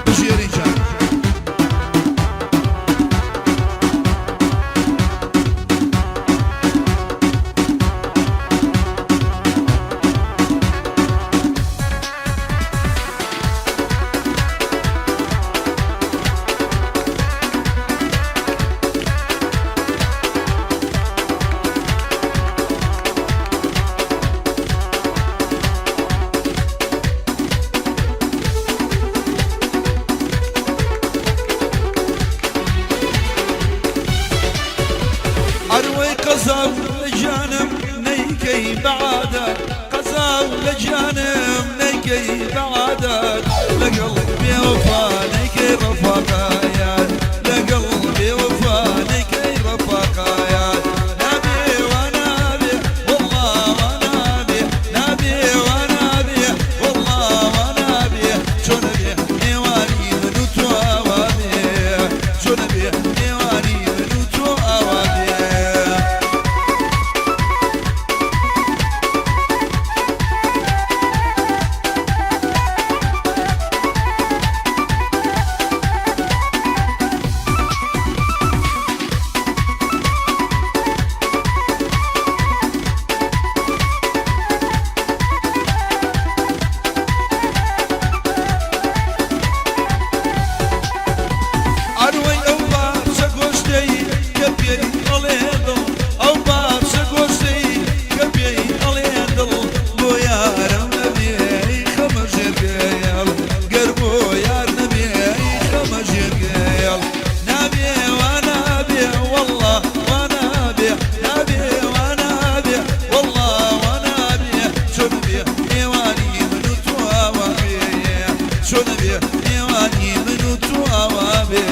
بژێری گیان. عەروەی قەزاو لە گیانم نەیکەی بە عادەت، قەزاو لە گیانم نەیکەی بە عادەت، لەگەڵ بێوەفا نەیکەی ڕەفاقە یار، لەگەڵ بێوەفا نەیکەی ڕەفاقە یار، نابێ وا نابێ وەڵڵا وا نابێ، نابێ وا نابێ وەڵڵا وا نابێ، چۆن ئەبێ نێوانی من و تۆ ئاوا بێ، چۆن ئەبێ نێوانی من و تۆ ئاوا بێ. عەروەی ئەو پارچە گۆشتەی کە پێی ئەڵێ دڵ، ئەو پارچە گۆشتەی کە پێی ئەڵێ دڵ، بۆ یارم نەبێ ئەی خەمە ژێر گێڵ، گەر بۆ یار نەبێ ئەی خەمە ژێر گێڵ، نابێ وا نابێ وەڵڵا وا نابێ، نابێ وا نابێ وەڵڵا وا نابێ، چۆن بێ نێوانی من و تۆ ئاوا بێ، چۆن بێ نێوانی من و تۆ ئاوا بێ.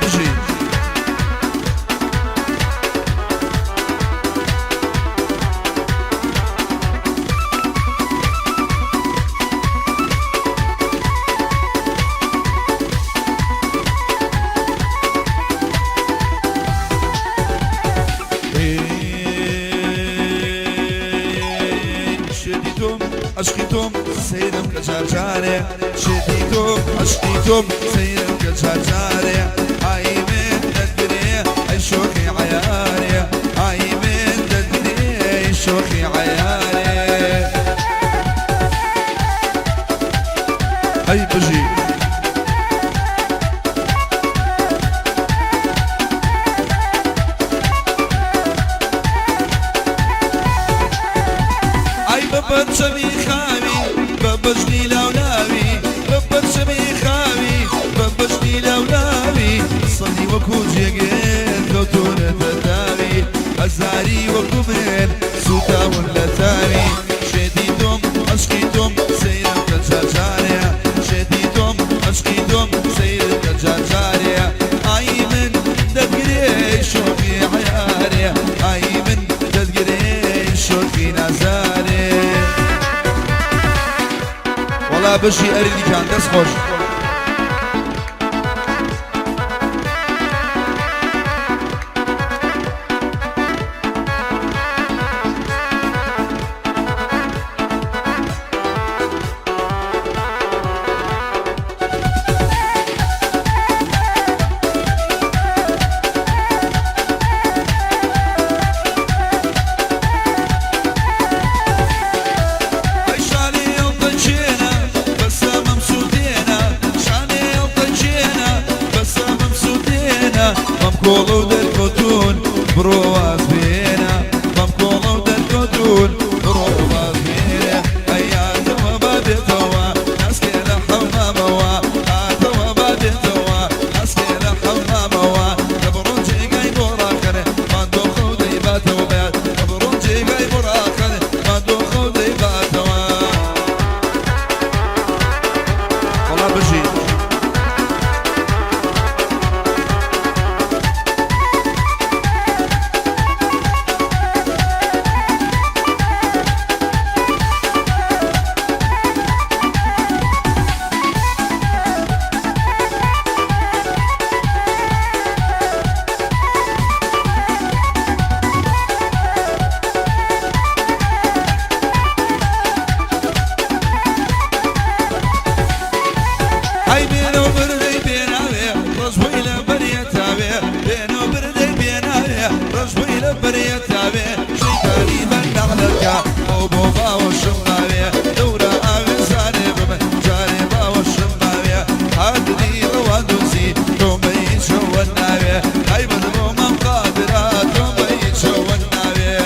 بژی. شێتی تۆم عەشقی تۆم سەیرم کە جار جارێ، شێتی تۆم عەشقی تۆم سەیرم کە جار جارێ، ئای من دەتگرێ ئەی شۆخی عەیارێ، ئای من دەتگرێ ئەی شۆخی عەیارێ. ئەی بژی. ئای بە پەرچەمی خاوی بە بەژنی لاولاوی، بە پەرچەمی خاوی بە بەژنی لاولاوی، سەدی وەکو جێگر کەوتوونەتە داوی، هەزاری وەکو من سووتاون لە تاوی، شێتی تۆم عەشقی تۆم سەیرم کە جار جارێ، شێتی تۆم عەشقی تۆم سەیرم کە جار جارێ، ئای من دەتگرێ شۆخی عەیارێ، ئای من دەتگرێ شۆخی نازارێ. وەڵا بژی ئەرلی گیان دەست خۆش. ئەی شاری ئەڵتەچێنە بەسە مەمسوودێنە. کۆڵە و دەرکەوتوون بڕۆ واز بێنە، بەم کۆڵە و دەرکەوتوون بڕۆ واز بێنە. ئەی هاتەوە با بێتەوە ناسکێ لە حەمامەوە، هاتەوە با بێتەوە ناسکێ لە حەمامەوە. کە بڕۆن جێگای بۆ ڕاخەنێ ماندۆ خەو دەیباتەوە بەیاد، کە بڕۆن جێگای بۆ ڕاخەنێ ماندۆ خەو دەیباتەوە. وەڵا بژی. ئەی بێنە و بردەی بێناوێ ڕەش بووی لە بەریە تاوێ، بێنە و بردەی بێناوێ ڕەش بووی لە بەریە تاوێ. شەیتانی بە نەعلەتکا ئەو بۆ باوەشم ماوێ، دەورە ئاوێ زانێ بمن جارێ باوەشم ماوێ. هاتنی ڕەواندوزی تۆم بە هیچەوە ناوێ، تایبەت بۆ مام قادرا تۆم بە هیچەوە ناوێ.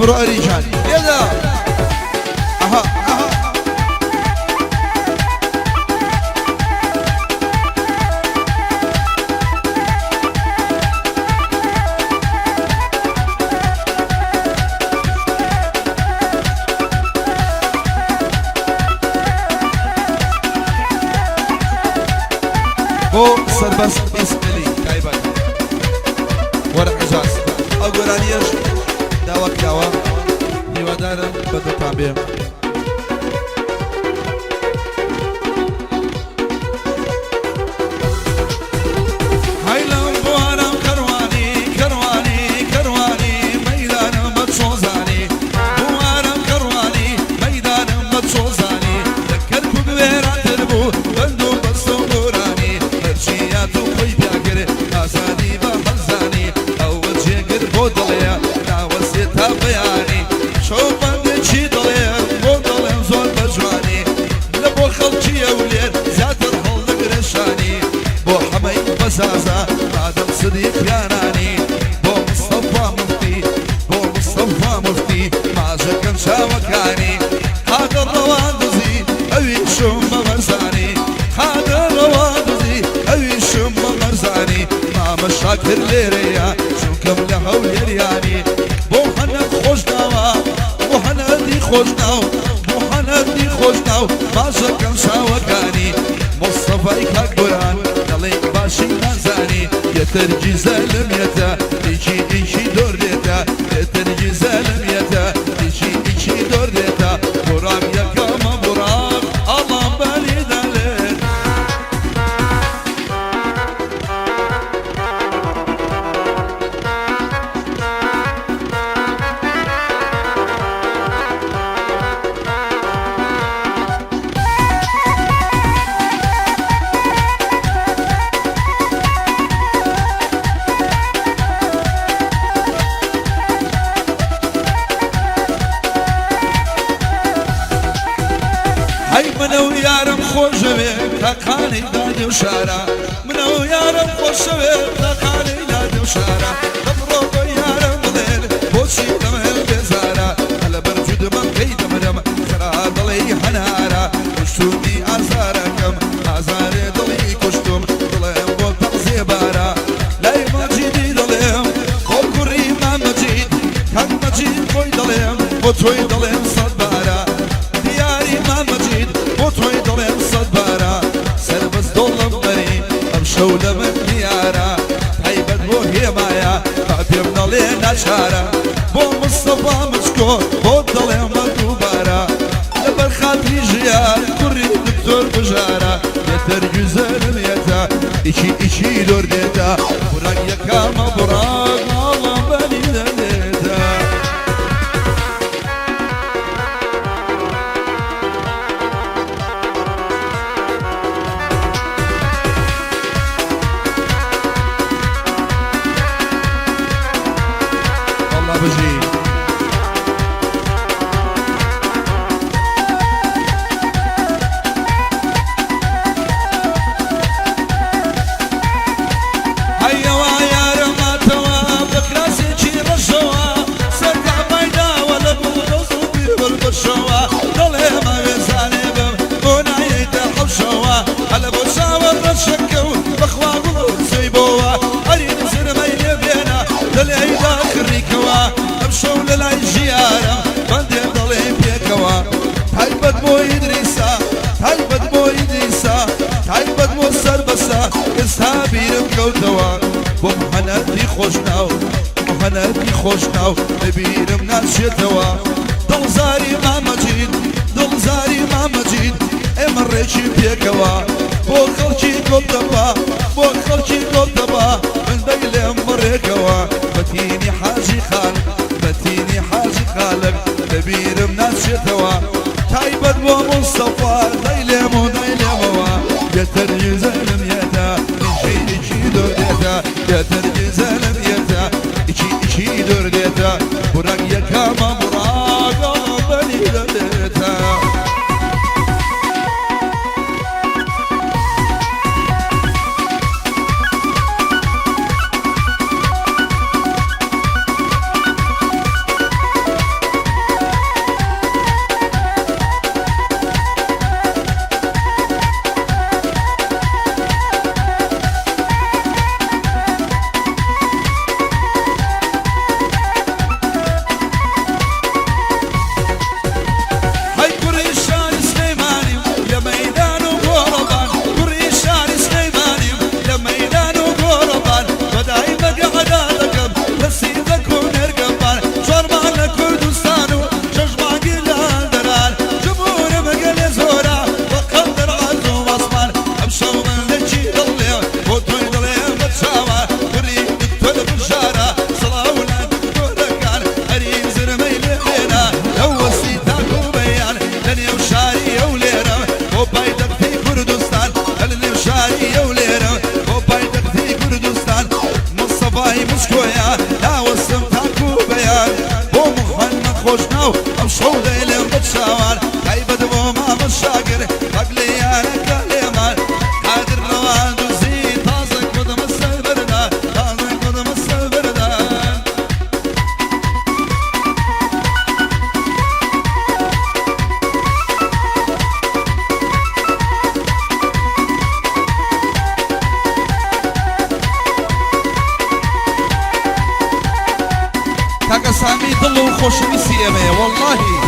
بڕۆ ئەریجان لێدا ئەها ئەها. بۆ سەربەست ئیسملی تایبەت وەرە حجاز ئەو گۆرانیەش داوا کراوە هیوادارم بە دڵتان بێ. هەی لەم بوارم کەروانی کەروانی کەروانی مەیدانم بە چۆزانی بوارم کەروانی مەیدانم بە چۆزانی لە کەرکوک وێرانتر بوو بەند و بەست و گۆرانی هەرچی یاد و خۆی پیاکرد ئازادی بە هەرزانی ئەوە جێگر بۆ دڵێ ناوەستێ تا بەیانی شەو بەندێکی دڵێ بۆ دڵێم زۆر بە جوانی لە بۆ خەڵکی هەولێر زیاتر هەڵدەگرە شانی بۆ حەمەی بەزازە مادەم سدیق یانانی بۆ مستەفا موفتی بۆ مستەفا موفتی ماچەکەم چاوەکانی قادر ڕەواندزی ئەویشم بە بەرزانی قادر ڕەواندزی ئەویشم بە بەرزانی مامە شاکر لێرەیە چونکەم لە هەولێریانی بۆ هەنەک خۆشناوە بۆ هەنەدی خۆشناو بۆ هەنەدی خۆشناو ماچەکەم چاوەکانی مستەفای کاک گۆران دەڵێ باشی نازانی یەتەر گیزەلم یەتە ئیکی ئیکی دۆر دێتە یەتەر گیزەلم یەتە ئیکی ئیکی دۆر دێتە بۆرام یەکەمە بۆرام ئەڵام بەلی دەلێت. هەی منە و یارم خۆشەوێ تاقانەی دادێ و شارە منە و یارم خۆشەوێ تاقانەی دادێ و شارە دەبڕۆ بۆ یارم بڵێن بۆچی لەمن بێزارە لەبەر جودمەم کەی دەمرم خرا دڵی هەنارە کوشتومی ئازارەکەم ئازارێ دڵی کوشتم دڵێم بۆ تەعزێبارە لای مەجیدی دەڵێم بۆ کوڕی مام مەجید کاک مەجید خۆی دەڵێم بۆ تۆی دەڵێم سەد بارە دیاری مام مەجید بۆ تۆی دەڵێم سەد بارە سەربەست دڵم بەری ئەمشەو لە من دیارە تایبەت بۆ هێمایە با پێم نەڵێ ناچارە بۆ مستەفا مچکۆ بۆ دەڵێم بە دووبارە لەبەر خاتری ژیان کوڕی دکتۆر بژارە یەتەر گوزەرم یەتە ئیکی ئیکی دۆر دێتە بڕاک یەکامە بڕاک ماڵم بەری دەلێتە. والله بژی. هەیەوە یارم ماتەوە بە کراسێکی ڕەشەوە سەر کەعبای داوە لە گوڵ دەست و بیربل بەشەوە دەڵێ ماوێ زانێ بم بۆ نایەیتە حەوشەوە هەلە بۆ چاوە ڕەشەکە و بەخوا گوڵ و سوێی بۆوە ئەری نزرمەی لێ بێنە دەلێیدا خڕیکەوە ئەمشەو لە لای ژیارم بەندێ دەڵێ پێکەوە تایبەت بۆ ئیدریسا تایبەت بۆ ئیدریسا تایبەت بۆ سەربەسە ئێستا بیرم کەوتەوە بۆ محەنەدی خۆشناو محەنەدی خۆشناو لە بیرم ناچێتەوە دڵزاری مامەجید دڵزاری مامەجید ئێمە ڕێکی پێکەوە بۆ خەڵکی گۆڵتەپە بۆ خەڵکی گۆڵتەپە من دەیلێم بەڕێکەوە بەتینی حاجی خان بەتینی حاجی خالق لە بیرم ناچێتەوە تایبەت بۆ مستەفا دەیلێم و دەیلێمەوە یەتەر گوزەلم یەتە ئیکی ئیکی دۆردێتە یەتەر گوزەلم یەتە ئیکی ئیکی دۆردێتە بوڕاک یەکامە بوڕاک ئاڵام بەری دەلێتە. دڵ و خۆشەویستی ئێمەیە وەڵڵاهی.